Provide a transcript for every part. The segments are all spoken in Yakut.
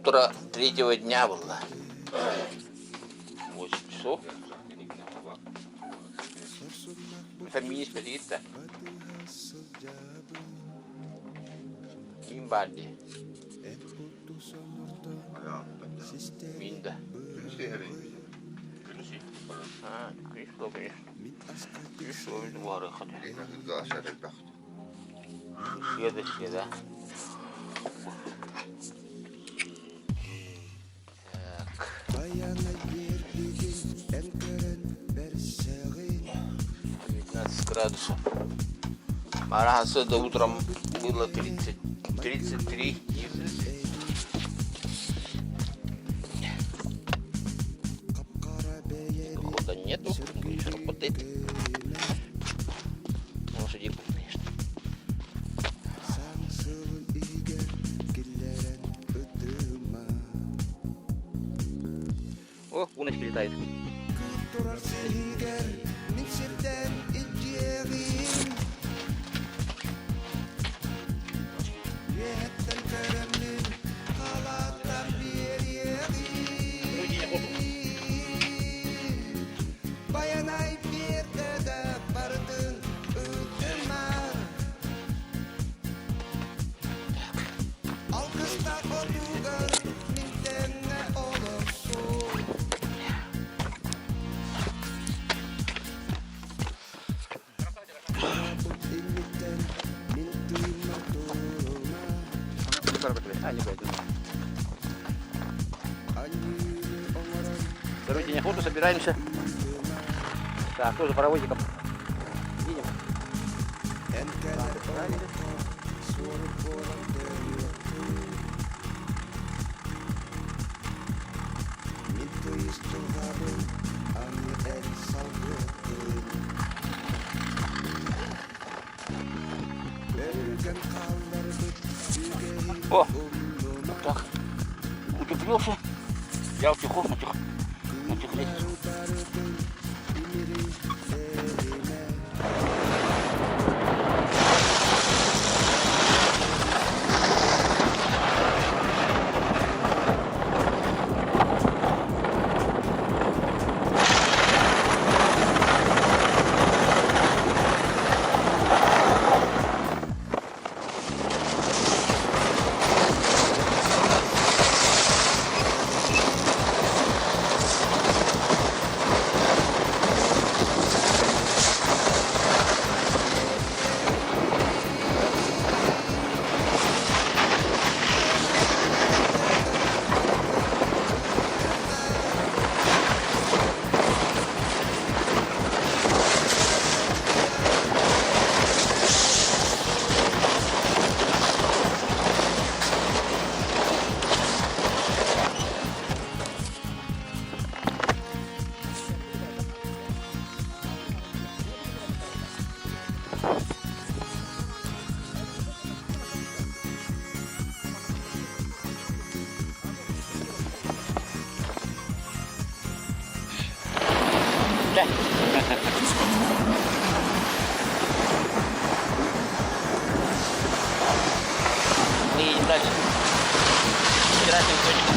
Утро третьего дня было. 8 часов. Фамилия спасибо. Ким бар дии? Мин да. Күнүс конечно. Күнүс буһарыахха Сиэ да сиэ да. Так. 19 градусов. Мара до утром было 30, 33. Хода нету, еще работает. Лошадей, конечно. О, куночка летает. Второй день охоты, собираемся. Так, тоже паровозиком. Едем. О, так, утеплился. Взял чехол на тех, на чехле. Мы едем дальше. Вчерашним точкам.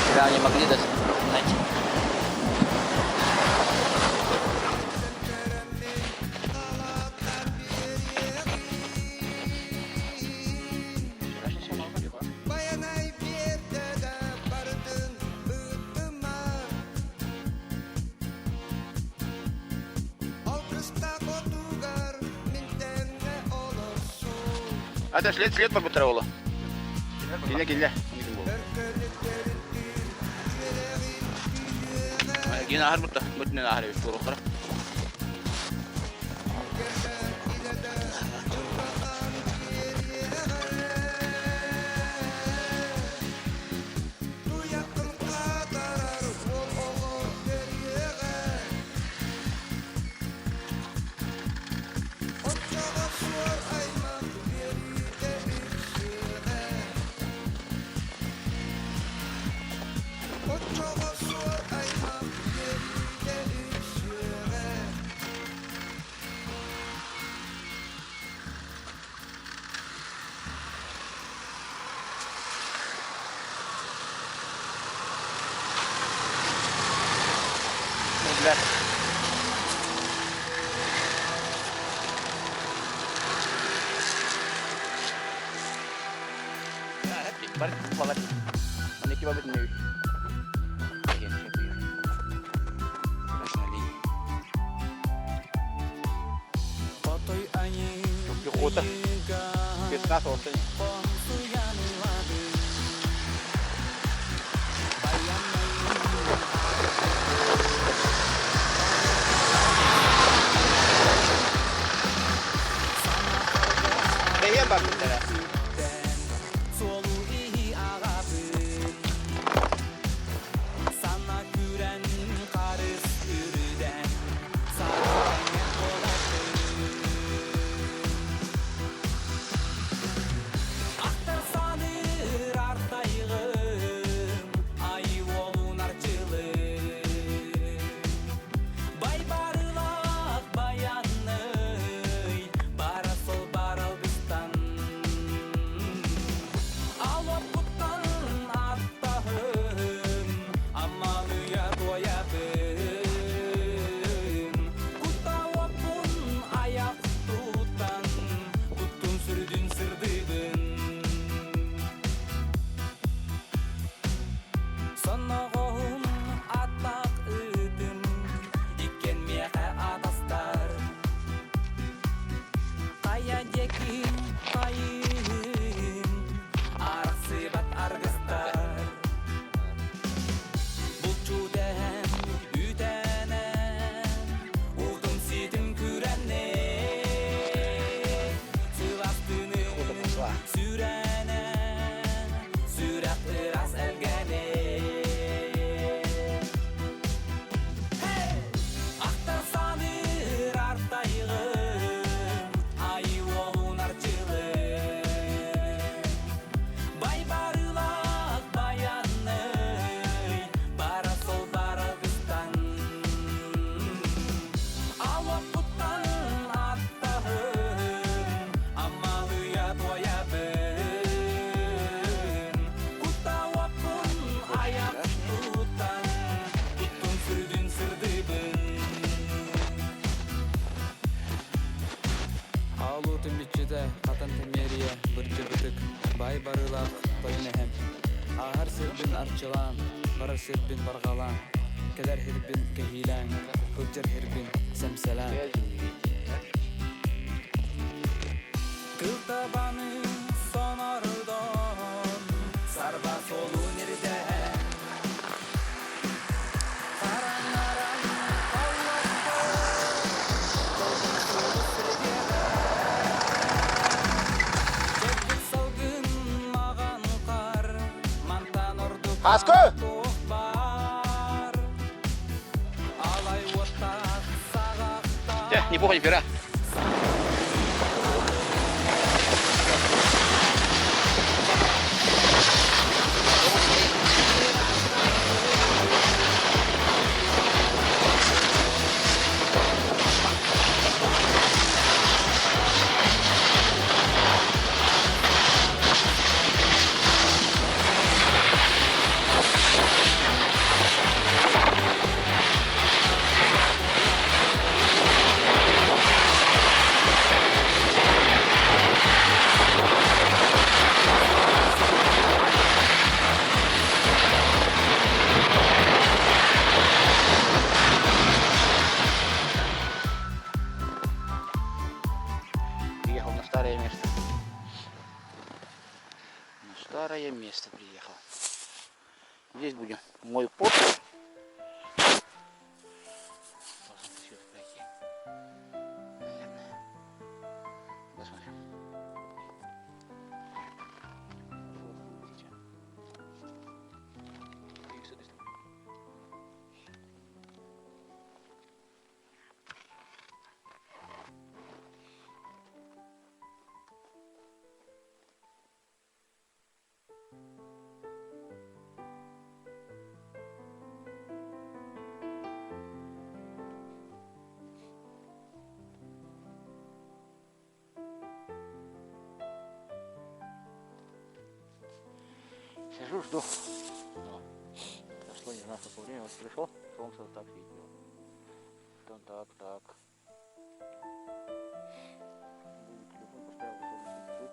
Вчера не могли даже найти. Ата след след барбыттара ола. Килле килле. Кин ахар бутта. Бутнен ахар эбит туруктара. Бля. Пехота. Спецназ осени. Бэйэм барбыттара. Аалуу түмүччүтэ хатан тэмиэрийэ бырдьыбытык баай барыылаах тойон эһэм. Ааһар сирбин арчылаан, барар сирбин барҕалаан, кэлэр сирбин кэһиилээн, сылдьар сирбин сэмсэлээн. Кыл табаны сонордон, сарба суолун ирдэһэн, хараҥаран холлоттон, долгун суолу сирдиэҕэ. Чэбдик салгын маҕан хаар, мантан ордук Хаскы! туох баар? Алай уоттаах Дьэ, саҕахтаах не похуй, пера. Приехал на старое место. На старое место приехал. Здесь будем мой пот. Должен сюда пройти. Наверное. Посмотрим. Вот, видите. И с этой стороны. Сижу, жду. Но прошло не знаю, сколько времени. Вот пришло, солнце вот так светило. Потом так, так. Телефон поставил часы.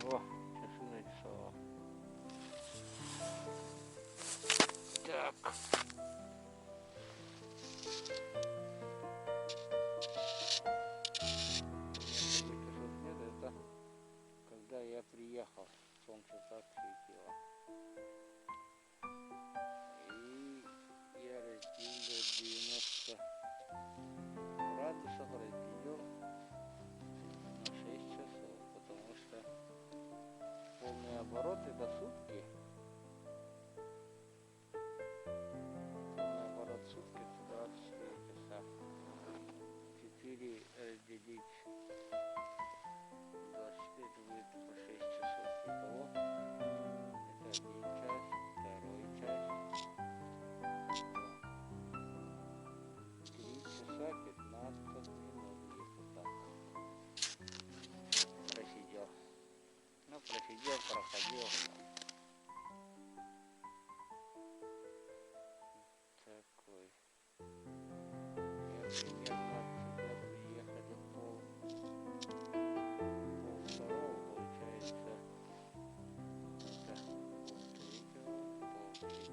О, часы нарисовал. Так. Нет, это когда я приехал, солнце так светило. И я разделил 90 градусов, разделил на 6 часов, потому что полные обороты до сутки. Полный оборот сутки это 24 часа. 4 разделить 24 это будет по 6 часов. Итого это 1 час, второй час, 3 часа 15 минут где-то так. Просидел. Ну, просидел, проходил. Такой. Я примерно сюда приехали пол второго, получается. Это 2:30, 2:30.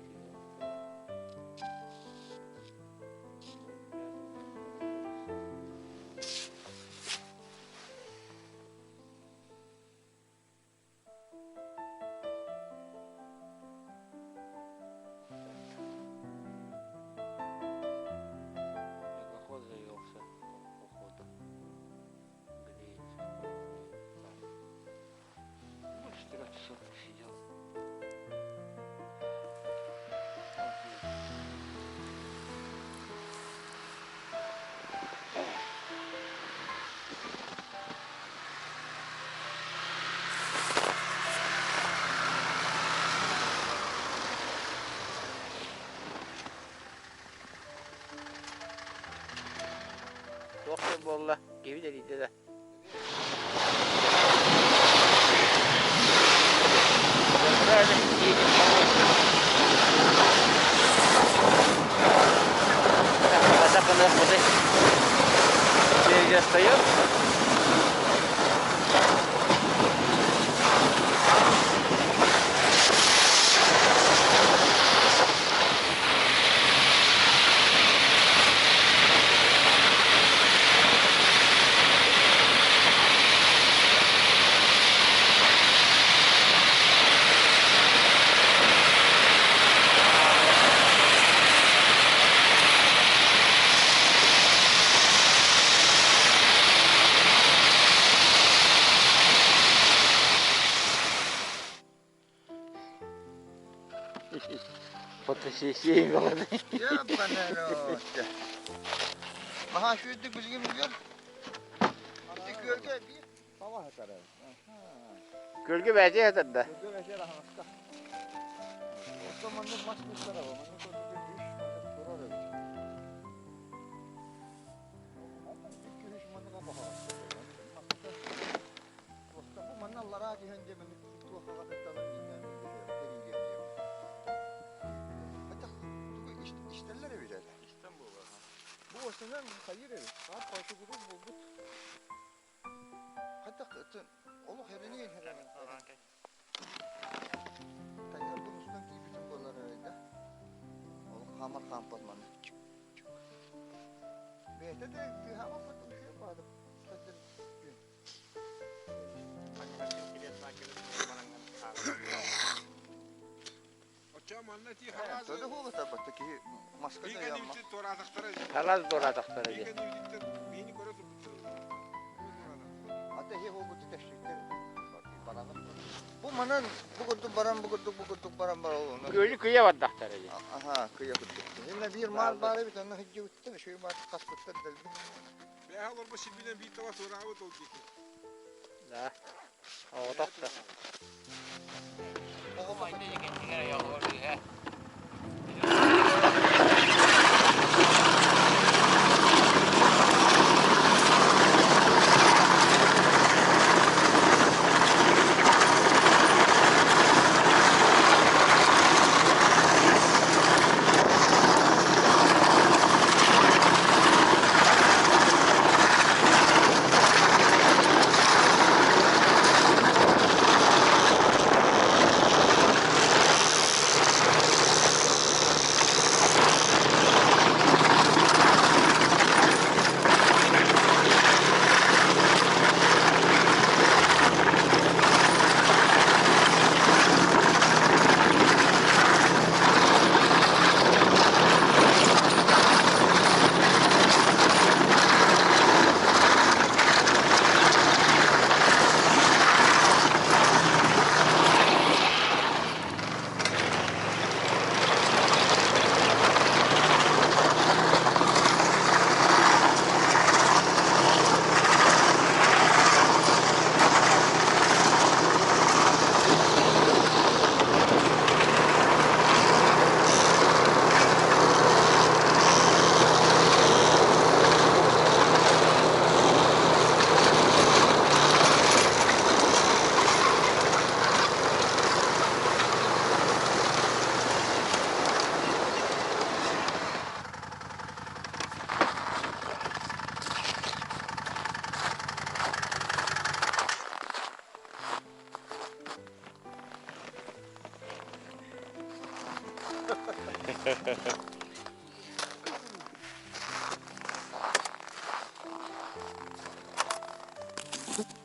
Мегаход завелся по ходу. Греется. Больше 3 часов просидел. Окей. Туох буолла? Киһи дэлийдэ да. Забрали, едем помочь. Так, а так у нас вот впереди остается. Фотосессия голодный. Ебаный. Маха шүйдік білген білер. Көлге bir sabah kadar. Күөлгэ бэйэтэ сытар да. Көлгө бәйте рахматка. Оттон маннык мас кустара бар. Маннык көрдүк үш маннык турар эбит. Үш маннык баха. Бу манна лара диһен де маннык туохага татталар миннән теригем. Hatta истеллер эбит әле. Истэн буолар. Бу осынан хайыр эбит. Хат пашы гуру булбут. Hatta олох херени херени. Тайярбын устан кийбитин болар эйда. Ол хамар хампат маны. Бете де хама патым şey бады. Хадыр. Оча манна ти халаз. Тода хуга табатта ки маска да Бига ямма. нивти торатахтара. Халаз доратахтара Бига дии. нивти бини көрө турбут. Ата хе хугу тештиктер. Барагы. Бу манан бу курдук баран бу курдук бу курдук баран бар ол. Күөлү кыйа бардахтара дии. Аха, кыя курдук. Инна бир мал бар бит, онно хиджи үттер, шуй бар каспыттар дэлби. Бэһэ олорбо сирбинэн биир таба туораабыт ол диэки. Да. Оҕотох да.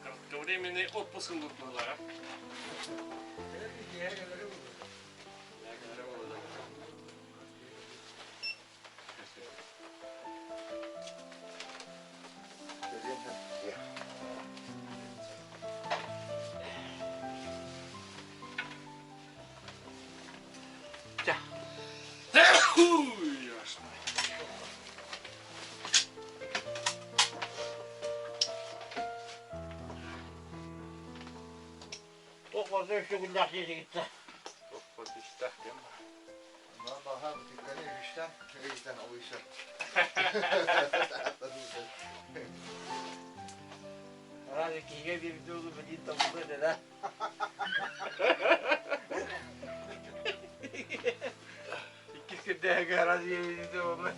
Кратковременный отпуск ылбыт Туох барыта үчүгүллээх дьиэтигиттэ. Разве киһигэ биэрбит уолу билиин тобулла этэ да? Иккис кирдээһигэ разве биэрбит уолу?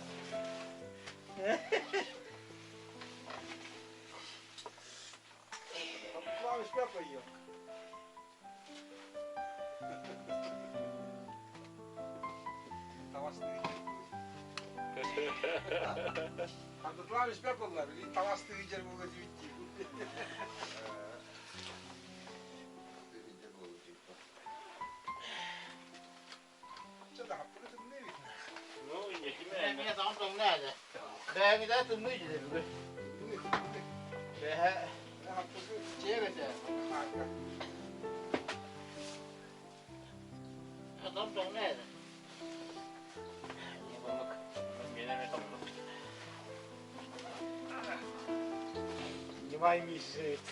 Хандытлаан испэт буолла, билигин таҥастыы сылдьар буолуо диэбит дии. Эмиэ тоҕом тоҥно этэ. Бэйэҥитэ тымныы дьиэ бүгүн. Бэһэ чиэбэтэ. Тоҕом тоҥно этэ. Немай месяц.